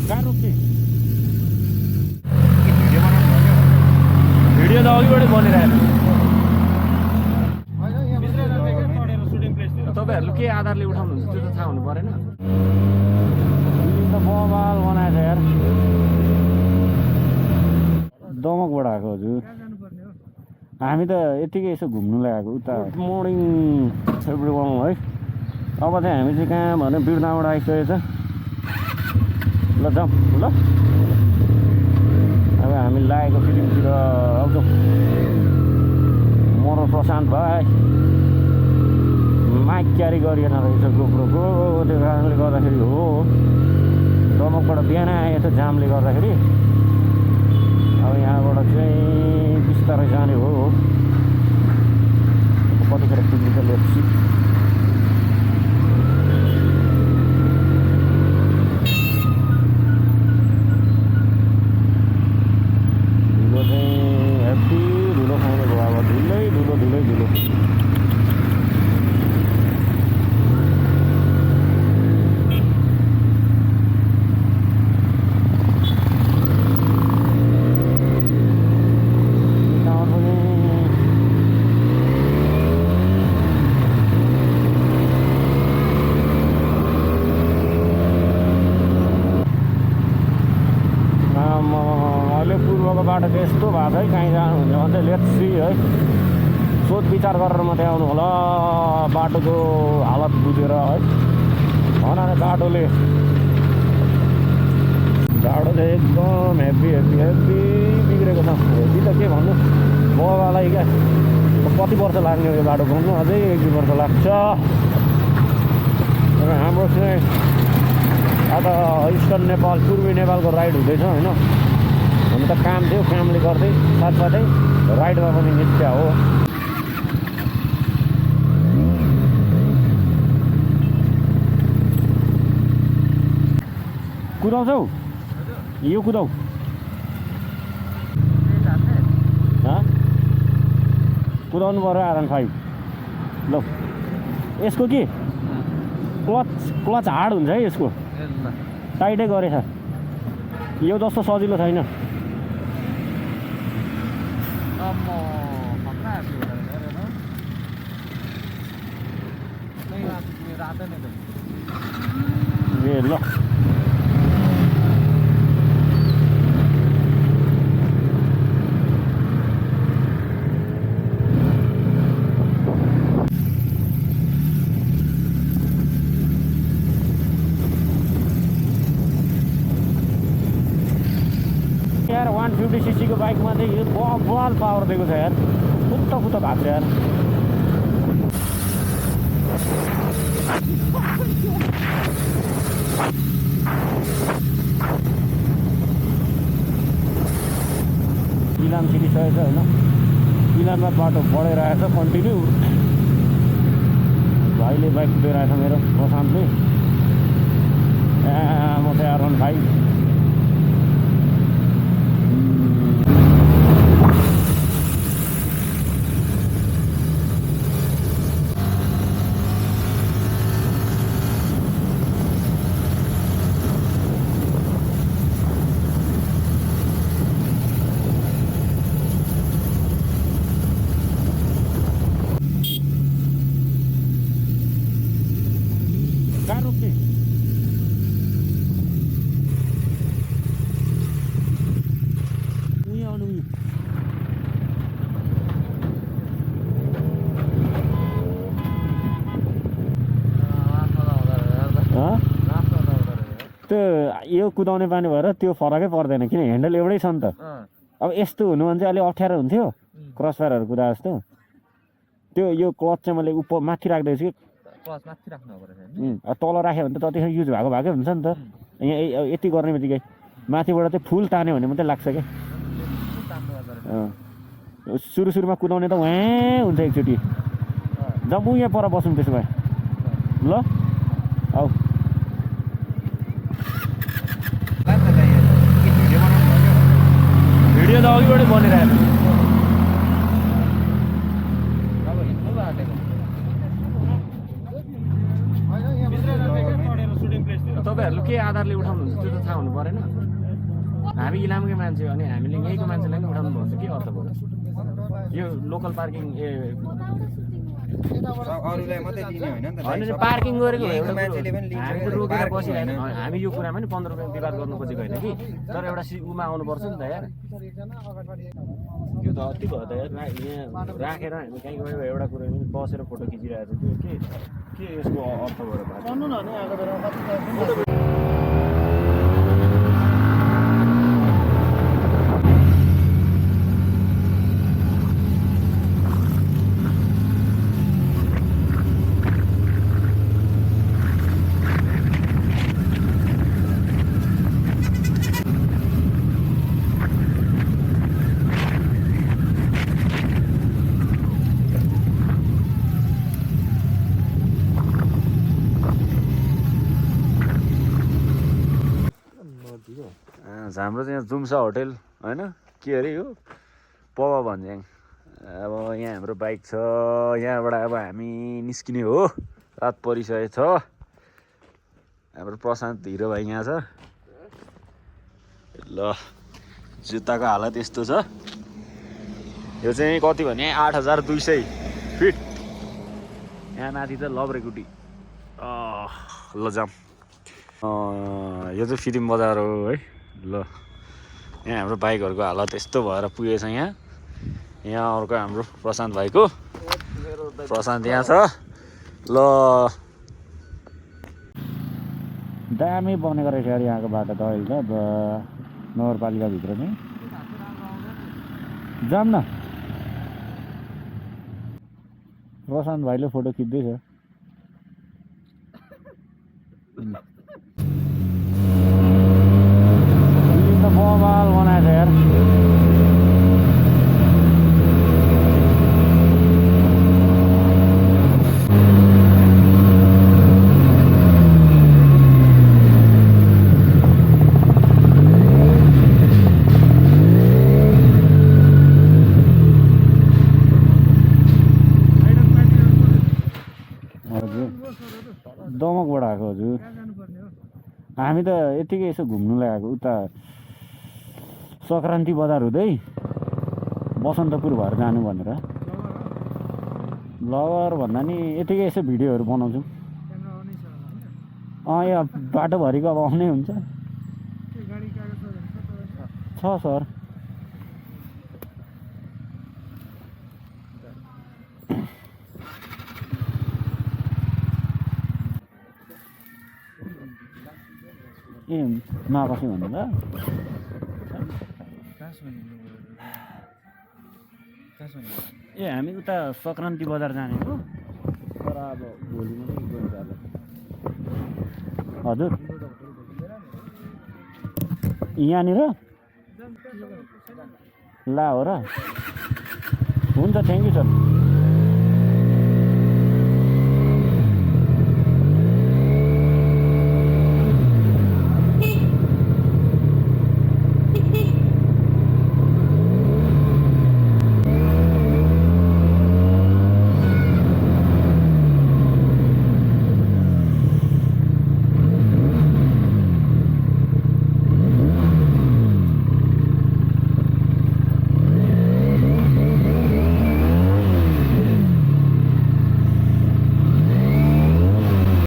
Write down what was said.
कहाँ रोक्ने भिडियो त अघिबाटै बनिरहेको तपाईँहरूले के आधारले उठाउनुहुन्छ त्यो त थाहा हुनु परेन बवाल बनाएछ यार दमकबाट आएको हजुर हामी त यतिकै यसो घुम्नु लगाएको उता मर्निङ एभ्रिवान है अब चाहिँ हामी चाहिँ कहाँ भने बिर्दाबाट आइसकेको छ ल जाउँ ल अब हामी लागेको फिल्मतिर आउँछौँ म र प्रशान्त भाइ माइक क्यारी गरिएन रहेछ गोप्रोको त्यो कारणले गर्दाखेरि हो दमकबाट बिहान आए त जामले गर्दाखेरि अब यहाँबाट चाहिँ बिस्तारै जाने हो कतिखेर पुग्नु लेप्सी धुलो चाहिँ हेप्पी धुलो खाउने भयो अब धुलै धुलो धुलै धुलो बाटो चाहिँ यस्तो भएको छ है कहीँ जानुहुन्छ भने चाहिँ लेट्स सी है सोच विचार गरेर मात्रै आउनु होला बाटोको हालत बुझेर है भन न बाटो चाहिँ एकदम हेभी हेभी हेभी बिग्रेको छ हेभी त के भन्नु बाबालाई क्या कति वर्ष लाग्ने यो बाटो घुम्नु अझै 1-2 वर्ष लाग्छ र हाम्रो चाहिँ अब इस्टर्न नेपाल पूर्वी नेपालको राइड हुँदैछ होइन हुन त काम थियो कामले गर्दै साथसाथै राइडमा पनि नित्य हो कुदाउँछौ यो कुदाउ कुदाउनु पर्यो R15 ल यसको के क्लच हार्ड हुन्छ है यसको टाइटै गरेछ यो जस्तो सजिलो छैन ए ल यार 150cc को बाइकमा चाहिँ यो बवाल पावर दिएको छ यार फुत्त भएको छ यार इलाम छिरिसकेको छ होइन इलाममा बाटो बढिरहेछ कन्टिन्यू भाइले बाइक कुदाइरहेछ मेरो प्रशान्तले म चाहिँ R15 त्यो यो कुदाउने बानी भएर त्यो फरकै पर्दैन किन ह्यान्डल एउटै छ नि त अब यस्तो हुनु भने चाहिँ अलि अप्ठ्यारो हुन्थ्यो क्रस फायरहरू कुदा जस्तो त्यो यो क्लच चाहिँ मैले उप माथि राख्दैछु कि क्लच माथि राख्नु पर्छ तल राख्यो भने त त्यतिखेर युज भएकै हुन्छ नि त यहाँ यति गर्ने बित्तिकै माथिबाट चाहिँ फुल तान्यो भने मात्रै लाग्छ क्या सुरुमा कुदाउने त वहाँ हुन्छ एकचोटि जब म यहाँ पर बसौँ त्यसो भए ल औ भिडियो त अघिबाटै बनिरहेको तपाईँहरूले के आधारले उठाउनुहुन्छ त्यो त थाहा हुनु परेन हामी इलामकै मान्छे अनि हामीले यहीँको मान्छेलाई नै उठाउनु भन्छ के अर्थ भयो यो लोकल पार्किङ अरूलाई मात्रै दिने होइन नि त होइन पार्किङ गरेको यहीँको एउटा मान्छेले पनि लिन्छ हामी त रोकेर बसिरहेन हामी यो कुरामा नि 15 रुपियाँ विवाद गर्नु खोजेको होइन कि तर एउटा उमा आउनुपर्छ नि त यार यो त अति भयो त यार यहाँ राखेर हामी कहीँ गयो एउटा कुरो बसेर फोटो खिचिरहेको छ त्यो के यसको अर्थ भयो भन्नु न अनि आएको बेला हाम्रो चाहिँ यहाँ जुम्सा होटेल होइन के अरे यो पवा भन्ज्याङ अब यहाँ हाम्रो बाइक छ यहाँबाट अब हामी निस्किने हो रात परिसकेको छ हाम्रो प्रशान्त हिरो भाइ यहाँ छ ल जुत्ताको हालत यस्तो छ यो चाहिँ कति भने 8200 फिट यहाँ माथि त लब्रेकुटी ल जाम यो चाहिँ फिल्म बजार हो है ल यहाँ हाम्रो बाइकहरूको हालत यस्तो भएर पुगेछ यहाँ अर्को हाम्रो प्रशान्त भाइको प्रशान्त यहाँ छ ल दामी बनेको रहेछ अरे यहाँको बाटो त अहिले त नगरपालिकाभित्र चाहिँ जाम न प्रशान्त भाइले फोटो खिच्दैछ बवाल बनाएको यार दमकबाट आएको हजुर हामी त यतिकै यसो घुम्नुलाई आएको उता सङ्क्रान्ति बजार हुँदै बसन्तपुर भएर जानु भनेर ब्लगर भन्दा नि यतिकै यसो भिडियोहरू बनाउँछौँ यहाँ बाटोभरिको अब आउनै हुन्छ छ सर ए नबसी भन्नु ल ए हामी उता सङ्क्रान्ति बजार जाने हो तर अब भोलि मात्रै गइन्छ हजुर यहाँनिर ला हो र हुन्छ थ्याङ्क यू सर